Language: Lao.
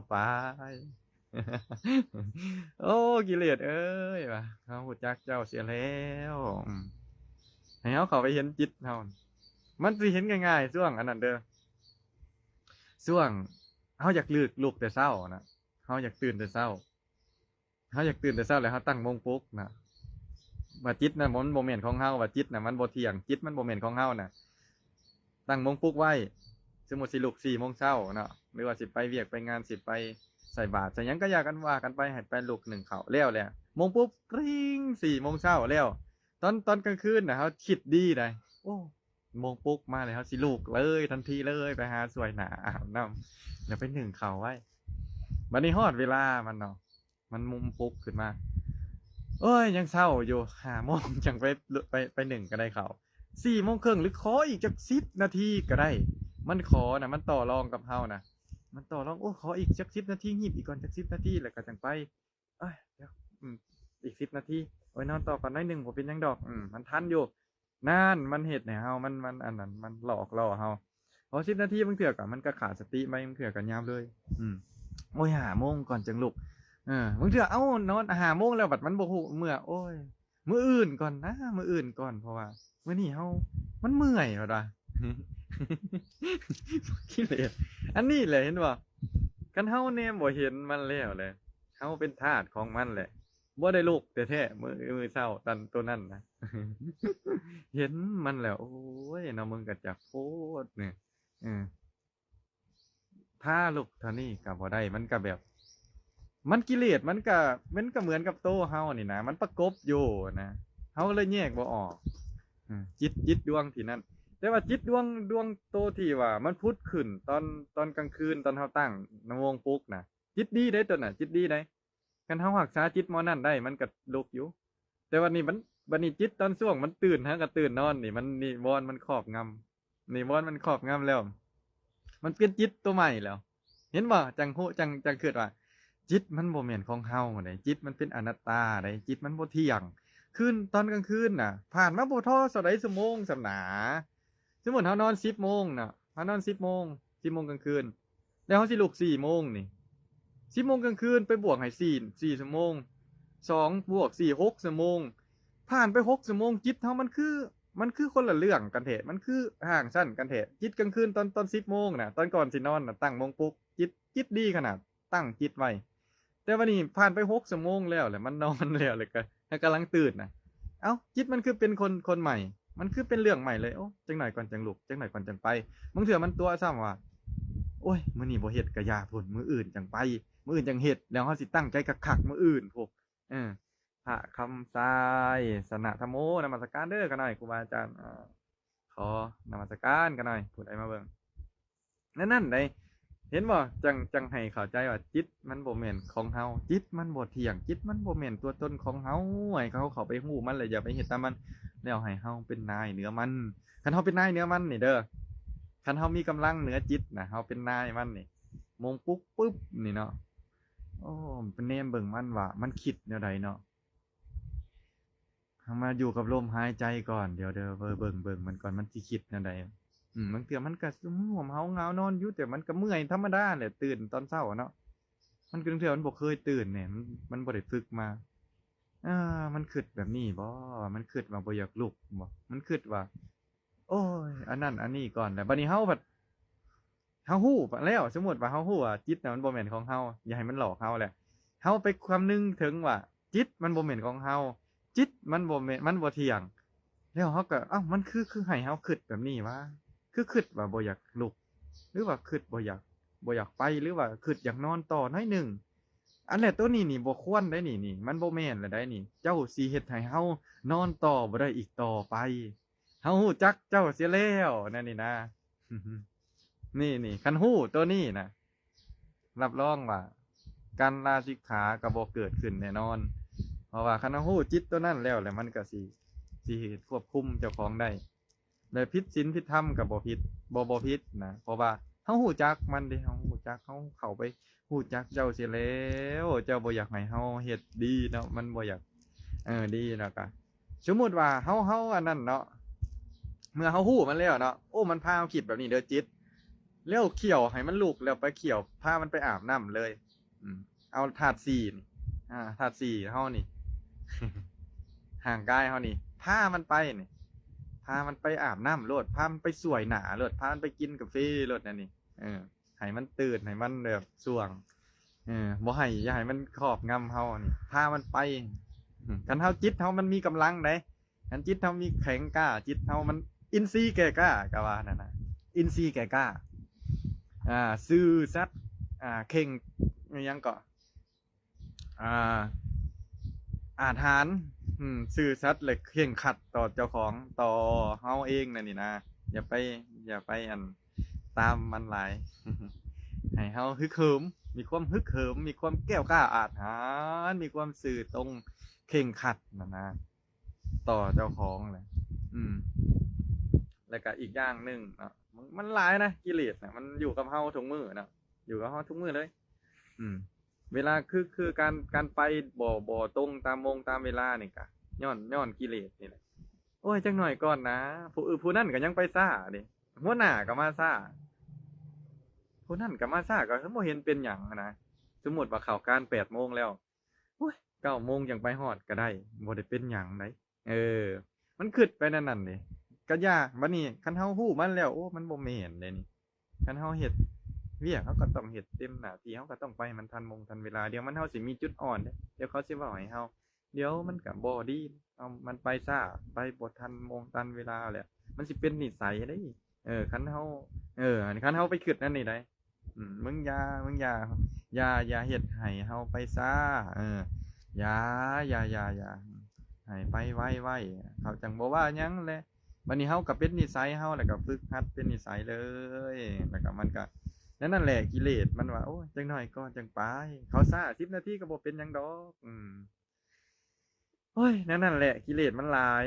ໄປ. ໂອ້ ກິເລດເອີຍ ວ່າເຮົາຮູ້ຈັກເຈົ້າເສຍແລ້ວ ອືມ ໃຫ້ເຮົາເຂົ້າໄປເຫັນຈິດເຮົາ. ມັນຊິເຫັນງ່າຍໆ ຊ່ວງອັນນັ້ນເດີ ຊ່ວງເຮົາຢາກລຸກ ລຸກແຕ່ເຊົ້ານະ ເຮົາຢາກຕື່ນແຕ່ເຊົ້າ ເຮົາຢາກຕື່ນແຕ່ເຊົ້າ ແລ້ວເຮົາຕັ້ງໂມງປຸກນະ ວ່າຈິດນະ ມັນບໍ່ແມ່ນຂອງເຮົາ ວ່າຈິດນະ ມັນບໍ່ທ່ຽງ ຈິດມັນບໍ່ແມ່ນຂອງເຮົານະ. ຕັ້ງໂມງປຸກໄວ້ ສົມມຸດຊິລຸກສີ່ໂມງເຊົ້າເນາະ ຫຼືວ່າຊິໄປວຽກໄປງານ ຊິໄປໃສ່ບາດໃສ່ຫຍັງກໍຢ່າກັນ ວ່າກັນໄປ ໃຫ້ໄປລຸກໜຶ້ງເຂົ້າ ແລ້ວແຫຼະ ໂມງປຸກກຣິ້ງ ສີ່ໂມງເຊົ້າແລ້ວ. ຕອນ ຕອນກາງຄືນນະ ເຮົາຄິດດີໄດ໋ ໂອ້ ໂມງປຸກມາແລ້ວ ເຮົາຊິລຸກເລີຍ ທັນທີເລີຍ ໄປຫາສວຍໜ້າອາບນ້ຳ ແລ້ວໄປໜຶ້ງເຂົ້າໄວ້. ບັດນີ້ຮອດເວລາມັນເນາະ ມັນມຸມປຸກຂຶ້ນມາ ໂອ້ຍ ຍັງເຊົ້າຢູ່ ຫ້າໂມງຈັ່ງໄປ ໄປ ໄປໜຶ້ງກໍໄດ້ເຂົ້າ ສີ່ໂມງເຄິ່ງ ຫຼືຂໍອີກຈັກສິບນາທີກໍໄດ້. ມັນຂໍນະ ມັນຕໍ່ລອງກັບເຮົານະ ມັນຕໍ່ລອງ ໂອ້ ຂໍອີກຈັກສິບນາທີ ງີບອີກກ່ອນຈັກສິບນາທີ ແລ້ວກໍຈັ່ງໄປ. ເອີຍ ດຽວ ອືມ ອີກສິບນາທີ ໂອ້ຍ ນອນຕໍ່ກ່ອນໜ້ອຍໜຶ່ງ ບໍ່ເປັນຫຍັງດອກ ອືມ ມັນທັນຢູ່. ນັ້ນ ມັນເຮັດໃຫ້ເຮົາ ມັນ ມັນອັນນັ້ນ ມັນຫຼອກຫຼໍ່ເຮົາ. ພໍສິບນາທີ ບາງເທື່ອກໍ ມັນກໍຂາດສະຕິໄປ ບາງເທື່ອກໍຍາມເລີຍ ອືມ ໂອ້ຍ ຫ້າໂມງກ່ອນຈັ່ງລຸກ ເອີ ບາງເທື່ອ ເອົ້າ ນອນຫ້າໂມງແລ້ວ ບັດມັນບໍ່ຮູ້ເມື່ອ ໂອ້ຍ ມື້ອື່ນກ່ອນນະ ມື້ອື່ນກ່ອນ ເພາະວ່າມື້ນີ້ເຮົາ ມັນເມື່ອຍ ວ່າ ກິເລດ ອັນນີ້ແຫຼະ ເຫັນບໍ່? ຄັນເຮົາແນມບໍ່ເຫັນມັນແລ້ວແຫຼະ ເຮົາເປັນທາດຂອງມັນແຫຼະ ບໍ່ໄດ້ລຸກແທ້ໆ ມື້ ມື້ເຊົ້າ ຕອນ ໂຕນັ້ນນະ ເຫັນມັນແລ້ວ ໂອ້ຍ ເນາະ ມຶງກໍຈັກໂພດນີ້ ເອີ ຖ້າລຸກເທົ່ານີ້ກໍບໍ່ໄດ້ ມັນກໍແບບ ມັນ ກິເລດມັນກໍ ມັນກໍເໝືອນກັບໂຕເຮົານີ້ນະ ມັນປະກົບຢູ່ນະ ເຮົາກໍເລີຍແຍກບໍ່ອອກ ອືມ ຈິດ ຈິດດວງທີ່ນັ້ນ. ແຕ່ວ່າຈິດດວງ ດວງໂຕທີ່ວ່າມັນຜຸດຂຶ້ນຕອນ ຕອນກາງຄືນ ຕອນເຮົາຕັ້ງນະໂມງປຸກນະ ຈິດດີເດ້ໂຕນັ້ນ ຈິດດີເດ້. ຄັນເຮົາຮັກສາຈິດໝໍນັ້ນໄດ້ ມັນກໍລຸກຢູ່ ແຕ່ບັດນີ້ມັນ ບັດນີ້ຈິດຕອນຊ່ວງມັນຕື່ນ ຫາກໍຕື່ນນອນນີ້ ມັນນິວອນມັນຄອບງຳ ນິວອນມັນຄອບງຳແລ້ວ ມັນປ່ຽນຈິດໂຕໃໝ່ແລ້ວ ເຫັນບໍ່? ຈັ່ງຮູ້ ຈັ່ງ ຈັ່ງຄິດວ່າ ຈິດມັນບໍ່ແມ່ນຂອງເຮົາເດ້ ຈິດມັນເປັນອະນັດຕາເດ້ ຈິດມັນບໍ່ທ່ຽງ. ຄືນ ຕອນກາງຄືນນະ ຜ່ານມາບໍ່ພໍເທົ່າໃດຊົ່ວໂມງສ່ຳໜາ ສົມມຸດເຮົານອນສິບໂມງເນາະ ເຮົານອນສິບໂມງ ສິບໂມງກາງຄືນ ແລ້ວເຮົາຊິລຸກສີ່ໂມງນີ້ ສິບໂມງກາງຄືນໄປບວກໃຫ້ສີ່ ສີ່ຊົ່ວໂມງ ສອງບວກສີ່ ຫົກຊົ່ວໂມງ ຜ່ານໄປຫົກຊົ່ວໂມງ ຈິດເຮົາມັນຄື ມັນຄືຄົນລະເລື່ອງກັນແທ້ ມັນຄືຫ່າງຊັ້ນກັນແທ້. ຈິດກາງຄືນຕອນ ຕອນສິບໂມງນະ ຕອນກ່ອນຊິນອນນະ ຕັ້ງໂມງປຸກ ຈິດ ຈິດດີຂະໜາດ ຕັ້ງຈິດໄວ້ ແຕ່ວ່ານີ້ຜ່ານໄປຫົກຊົ່ວໂມງແລ້ວ ແລ້ວມັນນອນແລ້ວ ແລ້ວກໍ ແລ້ວກຳລັງຕື່ນນະ ເອົ້າ ຈິດມັນຄືເປັນຄົນ ຄົນໃໝ່ ມັນຄືເປັນເລື່ອງໃໝ່ເລີຍ ໂອ້ ຈັກໜ້ອຍກ່ອນຈັ່ງລຸກ ຈັກໜ້ອຍກ່ອນຈັ່ງໄປ. ບາງເທື່ອມັນຕົວະຊ້ຳວ່າ ໂອ້ຍ ມື້ນີ້ບໍ່ເຮັດກະຢ່າພຸ້ນ ມື້ອື່ນຈັ່ງໄປ ມື້ອື່ນຈັ່ງເຮັດ ແລ້ວເຮົາຊິຕັ້ງໃຈຄັກໆ ມື້ອື່ນພຸ້ນ ເອີ ພະຄຳຊາຍ ສະນະທຳໂມ ນະມັດສະການເດີ ຂະນ້ອຍ ຄູບາອາຈານ ຂໍນະມັດສະການ ຂະນ້ອຍ ຜູ້ໃດມາເບິ່ງ ນັ້ນໆ ໃດ ເຫັນບໍ່? ຈັ່ງ ຈັ່ງໃຫ້ເຂົ້າໃຈວ່າຈິດມັນບໍ່ແມ່ນຂອງເຮົາ ຈິດມັນບໍ່ທ່ຽງ ຈິດມັນບໍ່ແມ່ນຕົວຕົນຂອງເຮົາ ໃຫ້ເຮົາເຂົ້າໄປຮູ້ມັນ ແລ້ວຢ່າໄປເຮັດຕາມມັນ ແລ້ວໃຫ້ເຮົາເປັນນາຍເໜືອມັນ. ຄັນເຮົາເປັນນາຍເໜືອມັນນີ້ເດີ ຄັນເຮົາມີກຳລັງເໜືອຈິດນະ ເຮົາເປັນນາຍມັນນີ້ ໂມງປຸກປຶບນີ້ເນາະ ໂອ້ ໄປແນມເບິ່ງມັນວ່າມັນຄິດແນວໃດເນາະ. ເຮົາມາຢູ່ກັບລົມຫາຍໃຈກ່ອນ ດຽວ ດຽວເບິ່ງ ເບິ່ງມັນກ່ອນ ມັນຊິຄິດແນວໃດ. ອືມ ບາງເທື່ອມັນກໍຊຸມຫົວເຮົາຫາວນອນຢູ່ ແຕ່ມັນກໍເມື່ອຍທຳມະດາແຫຼະ ຕື່ນຕອນເຊົ້າເນາະ ມັນ ບາງເທື່ອມັນບໍ່ເຄີຍຕື່ນແຫຼະ ມັນ ມັນບໍ່ໄດ້ຝຶກມາ. ເອີ ມັນຄິດແບບນີ້ບໍ? ມັນຄິດວ່າບໍ່ຢາກລຸກບໍ? ມັນຄິດວ່າ ໂອ້ຍ ອັນນັ້ນອັນນີ້ກ່ອນ ແລ້ວບັດນີ້ເຮົາພັດ ເຮົາຮູ້ແລ້ວ ສົມມຸດວ່າເຮົາຮູ້ວ່າຈິດນະມັນບໍ່ແມ່ນຂອງເຮົາ ຢ່າໃຫ້ມັນຫຼອກເຮົາແຫຼະ ເຮົາໄປຄຳນຶງເຖິງວ່າຈິດມັນບໍ່ແມ່ນຂອງເຮົາ ຈິດມັນບໍ່ແມ່ນ ມັນບໍ່ທ່ຽງ ແລ້ວເຮົາກໍ ເອົ້າ ມັນຄື ຄືໃຫ້ເຮົາຄິດແບບນີ້ຫວາ? ຄືຄິດວ່າບໍ່ຢາກລຸກ ຫຼືວ່າຄິດບໍ່ຢາກ ບໍ່ຢາກໄປ ຫຼືວ່າຄິດຢາກນອນຕໍ່ໜ້ອຍໜຶ່ງ? ອັນແຫຼະ ໂຕນີ້ນີ້ບໍ່ຄວນໄດ໋ນີ້ ນີ້ມັນບໍ່ແມ່ນແລ້ວໄດ໋ນີ້ ເຈົ້າຊິເຮັດໃຫ້ເຮົານອນຕໍ່ບໍ່ໄດ້ອີກຕໍ່ໄປ. ເຮົາຮູ້ຈັກເຈົ້າເສຍແລ້ວ ແນວນີ້ນະ ນີ້ ນີ້ ຄັນຮູ້ໂຕນີ້ນະ ຮັບຮອງວ່າການລາສິກຂາກໍບໍ່ເກີດຂຶ້ນແນ່ນອນ ເພາະວ່າຄັນເຮົາຮູ້ຈິດໂຕນັ້ນແລ້ວ ແລ້ວມັນກໍຊິ ຊິຄວບຄຸມເຈົ້າຂອງໄດ້ ແລະ ຜິດສິນຜິດທຳກໍບໍ່ຜິດ ບໍ່ ບໍ່ຜິດນະ ເພາະວ່າເຮົາຮູ້ຈັກມັນເດ້ ເຮົາຮູ້ຈັກ ເຮົາເຂົ້າໄປ ຮູ້ຈັກເຈົ້າເສຍແລ້ວ ເຈົ້າບໍ່ຢາກໃຫ້ເຮົາເຮັດດີເນາະ ມັນບໍ່ຢາກ ເອີ ດີ ແລ້ວກະ ສົມມຸດວ່າເຮົາ ເຮົາອັນນັ້ນເນາະ ເມື່ອເຮົາຮູ້ມັນແລ້ວເນາະ ໂອ້ ມັນພາເຮົາຄິດແບບນີ້ເດີຈິດ ແລ້ວຂ້ຽວໃຫ້ມັນລຸກ ແລ້ວໄປຂ້ຽວ ພາມັນໄປອາບນ້ຳເລີຍ. ອືມ ເອົາທາດສີ່ນີ້ ອາ ທາດສີ່ເຮົານີ້ ຮ່າງກາຍເຮົານີ້ ພາມັນໄປນີ້ ພາມັນໄປອາບນ້ຳໂລດ ພາມັນໄປສວຍໜ້າໂລດ ພາມັນໄປກິນກາເຟໂລດ ອັນນີ້ ເອີ ໃຫ້ມັນຕື່ນ ໃຫ້ມັນແບບສ່ວງ ເອີ ບໍ່ໃຫ້ ຢ່າໃຫ້ມັນຄອບງຳເຮົານີ້ ພາມັນໄປ. ອືມ ຄັນເຮົາ ຈິດເຮົາມັນມີກຳລັງໃດ໋ ຄັນຈິດເຮົາມີແຂງກ້າ ຈິດເຮົາມັນອິນຊີແກ່ກ້າ ກໍວ່ານັ້ນນະ ອິນຊີແກ່ກ້າ ອ່າ ຊື່ສັດ ອ່າ ເຄັ່ງ ອີຫຍັງເກາະ ອ່າ ອາດຫານ ອືມ ຊື່ສັດ ແລະ ເຄັ່ງຄັດຕໍ່ເຈົ້າຂອງ ຕໍ່ເຮົາເອງນັ້ນນີ້ນະ ຢ່າໄປ ຢ່າໄປ ອັນ ຕາມມັນຫຼາຍ ໃຫ້ເຮົາຮຶກເຫີມ ມີຄວາມຮຶກເຫີມ ມີຄວາມແກ້ວກ້າອາດຫານ ມີຄວາມຊື່ຕົງເຄັ່ງຄັດນັ້ນນະ ຕໍ່ເຈົ້າຂອງແຫຼະ. ອືມ ແລ້ວກະອີກຢ່າງໜຶ່ງເນາະ ມັນ ມັນຫຼາຍນະ ກິເລດນະ ມັນຢູ່ກັບເຮົາທຸກມື້ເນາະ ຢູ່ກັບເຮົາທຸກມື້ເລີຍ. ອືມ ເວລາ ຄື ຄືການ ການໄປບໍ່ ບໍ່ຕົງຕາມໂມງຕາມເວລານີ້ກະ ຍ້ອນ ຍ້ອນກິເລດນີ້ແຫຼະ. ໂອ້ຍ ຈັກໜ້ອຍກ່ອນນາ ຜູ້ອື່ນ ຜູ້ນັ້ນກໍຍັງໄປຊ້າເດ້ ຫົວໜ້າກໍມາຊ້າ ຜູ້ນັ້ນກໍມາຊ້າ ກໍບໍ່ເຫັນເປັນຫຍັງນະ. ສົມມຸດວ່າເຂົ້າການແປດໂມງແລ້ວ ໂອ້ຍ ເກົ້າໂມງຈັ່ງໄປຮອດກໍໄດ້ ບໍ່ໄດ້ເປັນຫຍັງໃດ. ເອີ ມັນຄິດໄປແນວນັ້ນເດ້ ກະຢ່າ ບັດນີ້ຄັນເຮົາຮູ້ມັນແລ້ວ ໂອ້ ມັນບໍ່ແມ່ນເດ້ນີ້. ຄັນເຮົາເຮັດວຽກ ເຮົາກໍຕ້ອງເຮັດເຕັມໜ້າທີ່ ເຮົາກໍຕ້ອງໄປໃຫ້ມັນທັນໂມງທັນເວລາ. ດຽວມັນ ເຮົາຊິມີຈຸດອ່ອນເດ້ ດຽວເຂົາຊິເວົ້າໃຫ້ເຮົາ ດຽວມັນກໍບໍ່ດີ ເອົາ ມັນໄປຊ້າ ໄປບໍ່ທັນໂມງທັນເວລາແຫຼະ ມັນຊິເປັນນິໄສເດ້. ເອີ ຄັນເຮົາ ເອີ ຄັນເຮົາໄປຄິດແນວນີ້ໃດ ອືມ ມຶງຢ່າ ມຶງຢ່າ ຢ່າ ຢ່າເຮັດໃຫ້ເຮົາໄປຊ້າ ເອີ ຢ່າ ຢ່າ ຢ່າ ຢ່າ ໃຫ້ໄປໄວໆ ເຂົາຈັ່ງບໍ່ວ່າຫຍັງແຫຼະ. ບັດນີ້ເຮົາກໍເປັນນິໄສເຮົາ ແລ້ວກໍຝຶກຫັດເປັນນິໄສເລີຍ ແລ້ວກໍມັນກໍ ແນວນັ້ນແຫຼະ ກິເລດມັນວ່າ ໂອ້ຍ ຈັກໜ້ອຍກ່ອນຈັ່ງໄປ ເຂົາຊ້າສິບນາທີກໍບໍ່ເປັນຫຍັງດອກ. ອືມ ໂອ້ຍ ແນວນັ້ນແຫຼະ ກິເລດມັນຫຼາຍ